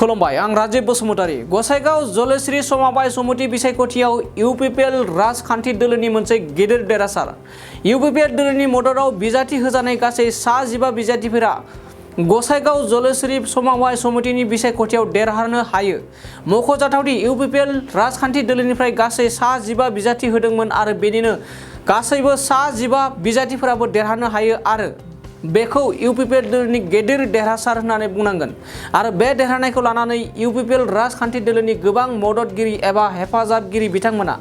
खुलुमबाय आं राजीव बसुमतारी गसाइगाव जलेश्री समाबाय समिति बिसायख'थियाव इउपिपिएल राजखान्थि दोलोनि मोनसे गिदिर देरहासार इउपिपिएल दोलोनि मददाव बिजाथि होजानाय गासै 15 बिजाथिफोरा गसाइगाव जलेश्री समाबाय समितिनि बिसायख'थियाव देरहानो हायो। मख'जाथावदि इउपिपिएल राजखान्थि दोलोनिफ्राय गासै 15 बिजाथि होदोंमोन आरो बेनिनो गासैबो 15 बिजाथिफोराबो देरहानो हायो आरो बेखौ इउपिपिएल दोलोनि गेदेर देरहासार होननानै बुंनांगोन आरो बे देरहानायखौ लानानै इउपिपिएल राजखान्थि दोलोनि गोबां मददगिरि एबा हेफाजाबगिरि बिथांमोना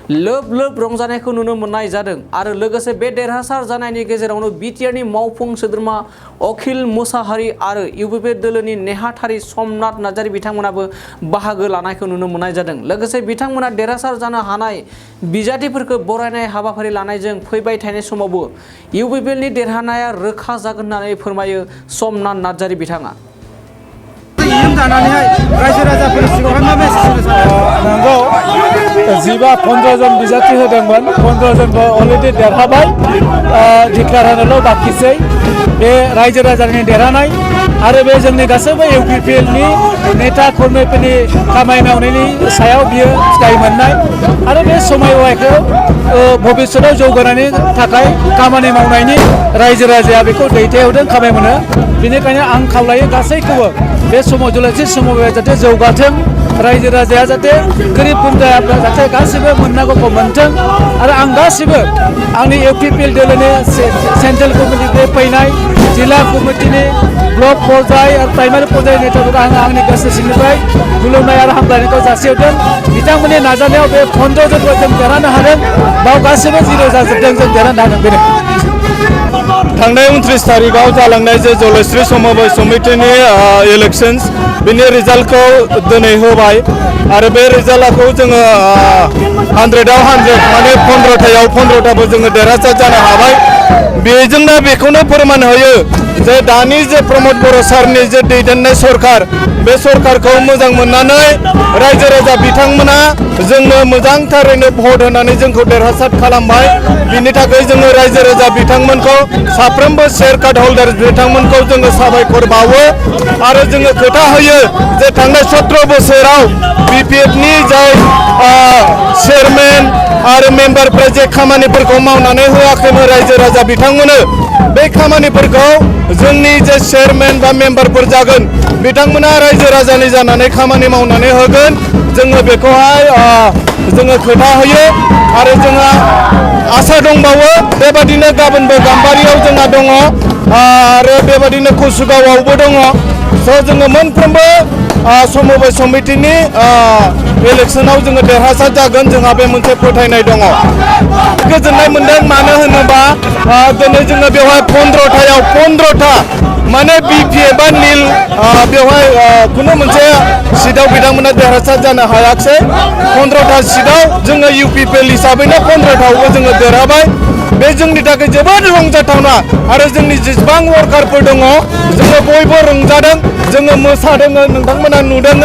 लोब लोब रंजानायखौ नुनो मोननाय जादों आरो लोगोसे बे देरहासार जानायनि गेजेरावनो बिटिआरनि मावफुं सोद्रोमा अखिल मुसाहारि आरो इउपिपिएल दोलोनि नेहाथारि समनाथ नार्जारी बिथांमोनाबो बाहागो लानायखौ नुनो मोननाय जादों। लोगोसे बिथांमोना देरहासार जानो हानाय बिजाथिफोरखौ बरायनाय हाबाफारि लानायजों फैबाय थानाय समावबो इउपिपिएलनि देरहानाया रोखा जागोन होननानै फोरमायो समनाथ नार्जारी बिथाङा। रायजो राजाफोरनि सिगाङाव मा मेसेज होनो सानो? नंगौ 15 जन बिजाथि होदोंमोन 15 जनबो अलरेडि देरहाबाय डिक्लेयार होनोल' बाखिसै बे रायजो राजानि देरहानाय आरो बे जोंनि गासैबो इउपिपिएलनि नेता कर्मीफोरनि खामानि मावनायनि सायाव बियो फिथाइ मोननाय आरो बे समायखौ भबिष्यताव जौगानायनि थाखाय खामानि मावनायनि रायजो राजाया बेखौ दैथायहरदों खामानि मोनो। बेनिखायनो आं खावलायो गासैखौबो बे समाव जलेश्री समाबाया जाहाथे जौगाथों रायजो राजाया जाहाथे गोरिब गुन्द्राफ्रा जाहाथे गासिबो मोननांगौखौ मोनथों आरो आं गासिबो आंनि इउपिपिएल दोलोनि सेन्ट्रेल कमिटिनिफ्राय फैनाय जिल्ला कमिटिनि ब्लक पर्याय आरो प्राइमारि पर्याय नेताफोरखौ आङो आंनि गोसो सिंनिफ्राय खुलुमनाय आरो हामलायनायखौ जासिहरदों। बिथांमोननि नाजानायाव बे 15 जनखौ जों देरहानो हादों बाव गासिबो जिरो जाजोबदों जों देरहानो हादों बेनो। थांनाय 29 तारिखाव जालांनाय जे जलेश्री समाबाय समितिनि इलेक्शन्स बिनि रिजाल्टखौ दिनै होबाय आरो बे रिजाल्टखौ जोङो 100आव 100 माने 15थायाव 15थाबो जोङो देरहासार जानो हाबाय। बेजोंनो बेखौनो फोरमान होयो जे दानि जे प्रमद बर' सारनि जे दैदेननाय सरकार बे सरकारखौ मोजां मोननानै रायजो राजा बिथांमोना जोंनो मोजांथारैनो भट होनानै जोंखौ देरहासार खालामबाय। बिनि थाखाय जोङो रायजो राजा बिथांमोनखौ साफ्रोमबो शेयार कार्ड हल्डार बिथांमोनखौ जोङो साबायखर बावो आरो जोङो खोथा होयो जे थांनाय 17 बोसोराव बिपिएफनि जाय चेयारमेन आरो मेम्बारफ्रा जे खामानिफोरखौ मावनानै होआखैमोन रायजो राजा बिथांमोननो बे खामानिफोरखौ जोंनि जे चेयारमेन बा मेम्बारफोर जागोन बिथांमोना रायजो राजानि जानानै खामानि मावनानै होगोन। जोङो बेखौहाय जोङो खोथा होयो आरो जोंहा आसा दंबावो बेबादिनो गाबोनबो गाम्बारियाव जोंहा दङ आरो बेबादिनो कसुगावआवबो दङ। स' जोङो मोनफ्रोमबो समबाय समितिनि इलेक्शनाव जोङो देरहासार जागोन जोंहा बे मोनसे फोथायनाय दङ। गोजोननाय मोनदों मानो होनोबा दिनै जोङो बेवहाय 15थायाव 15था माने बिपिएफ बा नील बेवहाय खुनु मोनसे सिटआव बिथांमोना देरहासार जानो हायाखै। 15था सिटआव जोङो इउपिपिएल हिसाबैनो 15थावबो जोङो देरहाबाय। बे जोंनि थाखाय जोबोद रंजाथावना आरो जोंनि जेसेबां वार्कारफोर दङ जोङो बयबो रंजादों जोङो मोसादों नोंथांमोना नुदों।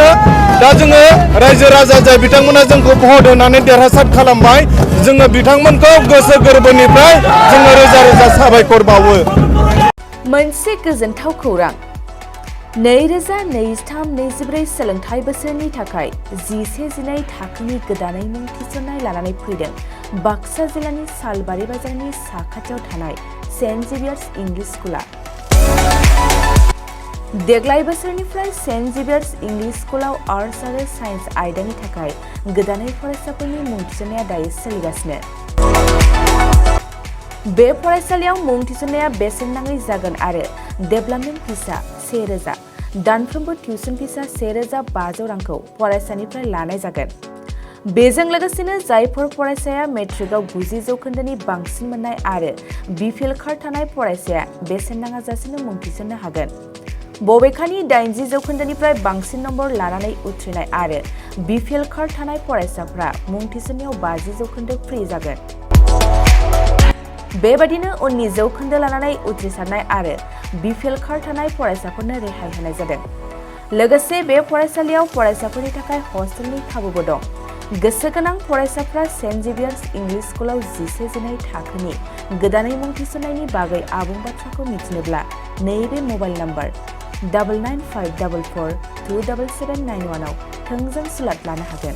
दा जोङो रायजो राजा जाय बिथांमोना जोंखौ भट होनानै देरहासार खालामबाय जोङो बिथांमोनखौ गोसो गोरबोनिफ्राय जोङो रोजा रोजा साबायखर बावो। मोनसे गोजोनथाव खौरां 2023-24 सोलोंथाइ बोसोरनि थाखाय 11-12 थाखोनि गोदानै मुं थिसननाय लानानै फैदों बाक्सा जिल्लानि सालबारि बाजारनि साखाथियाव थानाय सेन्ट जेभियार्स इंलिश स्कुला। देग्लाय बोसोरनिफ्राय सेन्ट जेभियार्स इंलिश स्कुलाव आर्ट्स आरो साइन्स आयदानि थाखाय गोदानै फरायसाफोरनि मुं थिसननाया दायो सोलिगासिनो। बे फरायसालियाव मुं थिसननाया बेसेन नाङै जागोन आरो डेभेलपमेन्ट फिसा 1000 दानफ्रोमबो टिउसन फिसा 1500 रांखौ फरायसानिफ्राय लानाय जागोन। बेजों लोगोसेनो जायफोर फरायसाया मेट्रिकआव 90 जौखोन्दोनि बांसिन मोननाय आरो बिपिएल कार्ड थानाय फरायसाया बेसेन नाङाजासेनो मुं थिसननो हागोन। बबेखानि 80 जौखोन्दोनिफ्राय बांसिन नम्बर लानानै उथ्रिनाय आरो बिपिएल कार्ड थानाय फरायसाफ्रा मुं थिसननायाव 50 जौखोन्दो फ्रि जागोन। बेबादिनो उननि जौखोन्दो लानानै उथ्रिसारनाय आरो बिपिएल कार्ड थानाय फरायसाफोरनो रेहाय होनाय जादों। लोगोसे बे फरायसालियाव फरायसाफोरनि थाखाय हस्टेलनि खाबुबो दं। गोसो गोनां फरायसाफ्रा सेन्ट जेभियार्स इंलिश स्कुलाव 11-12 थाखोनि गोदानै मुं थिसननायनि बागै आबुं बाथ्राखौ मिथिनोब्ला नैबे मबाइल नम्बर 9954427791 आव थोंजों स्लट लानो हागोन।